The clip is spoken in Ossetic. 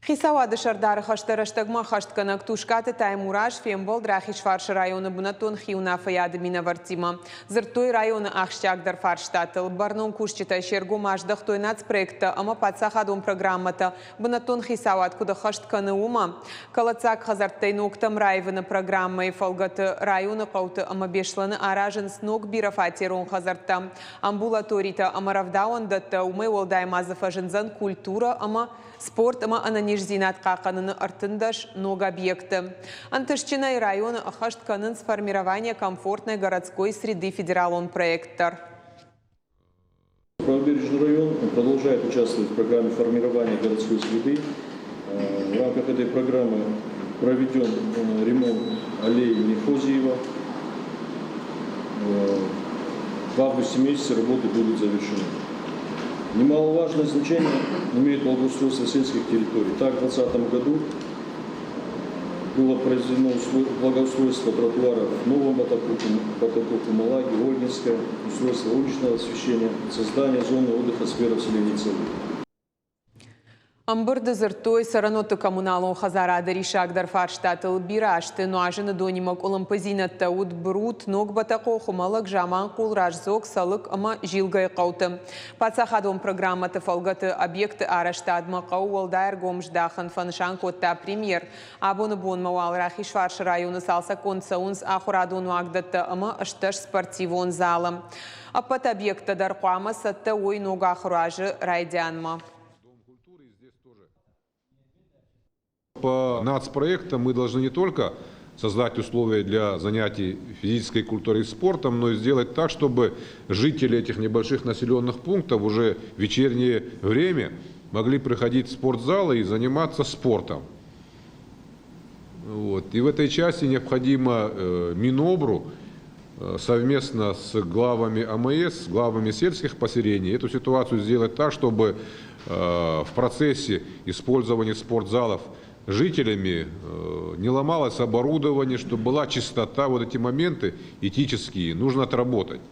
Хицауады Сӕрдары хӕстӕ рӕстӕгмӕ ӕххӕстгӕнӕг Тускъаты Таймураз фембӕлд Рахизфарсы районы бынӕттон хиуынаффӕйады минӕвӕрттимӕ. Дзырдтой районы ахсджиагдӕр фарстатыл. Бӕрнон кусджытӕ се ргом аздӕхтой нацпроекттӕ ӕмӕ паддзахадон программӕтӕ бынӕттон хицауад куыд ӕххӕст кӕны, уымӕ. Кӕлӕддзаг хӕдзӕрттӕй ногтӕм раивыны программӕйы фӕлгӕты районы хъӕуты ӕмӕ Беслӕны аразынц ног бирӕфатерон хӕдзӕрттӕ, амбулаторитӕ ӕмӕ рӕвдауӕндӕттӕ. Уымӕй уӕлдай ма дзы фӕзындзӕн культурӕ ӕмӕ спорт ӕмӕ ӕнӕниздзинад хъахъхъӕныны 13 ног объекты. Ӕнтыстджынӕй районы ӕххӕст кӕнынц «Формирование комфортной городской среды» федералон проект дӕр. Правобережный район продолжает участвовать в программе формирования городской среды. В рамках этой программы проведен ремонт аллеи Мефозиева. В августе месяце работы будут завершены. Немаловажное значение имеет благоустройство сельских территорий. Так, в 2020 году было произведено благоустройство тротуаров в Новом Батаку, Малаге, Ольгинское, устройство уличного освещения, создание зоны отдыха сквера в селе Ницелы. Ӕмбырды дзырдтой цӕрӕнуӕтты-коммуналон хӕдзарады риссагдӕр фарстатыл. Бирӕ азты нуазыны донимӕ къуылымпыдзинӕдтӕ уыд Брут, Ног Бӕтӕхъо, Хуымӕллӕг, Заманхъул, Раздзог, Цӕлыкк ӕмӕ Зилгӕйы хъӕуты. Паддзахадон программӕты фӕлгӕты объекты арӕзтадмӕ хъӕуы уӕлдай ӕргом здахын, фӕнысан кодта премьер. Абоны бонмӕ уал Рахизфарсы районы цалцӕггонд цӕуынц ахуырадон уагдӕттӕ ӕмӕ 18 спортивон залы. Ӕппӕт объекттӕ дӕр хъуамӕ цӕттӕ уой ног ахуыры азы райдианмӕ. По нацпроектам мы должны не только создать условия для занятий физической культурой и спортом, но и сделать так, чтобы жители этих небольших населенных пунктов уже в вечернее время могли приходить в спортзалы и заниматься спортом. Вот. И в этой части необходимо Минобру совместно с главами АМС, с главами сельских поселений эту ситуацию сделать так, чтобы в процессе использования спортзалов жителями не ломалось оборудование, чтобы была чистота. Вот эти моменты этические нужно отработать.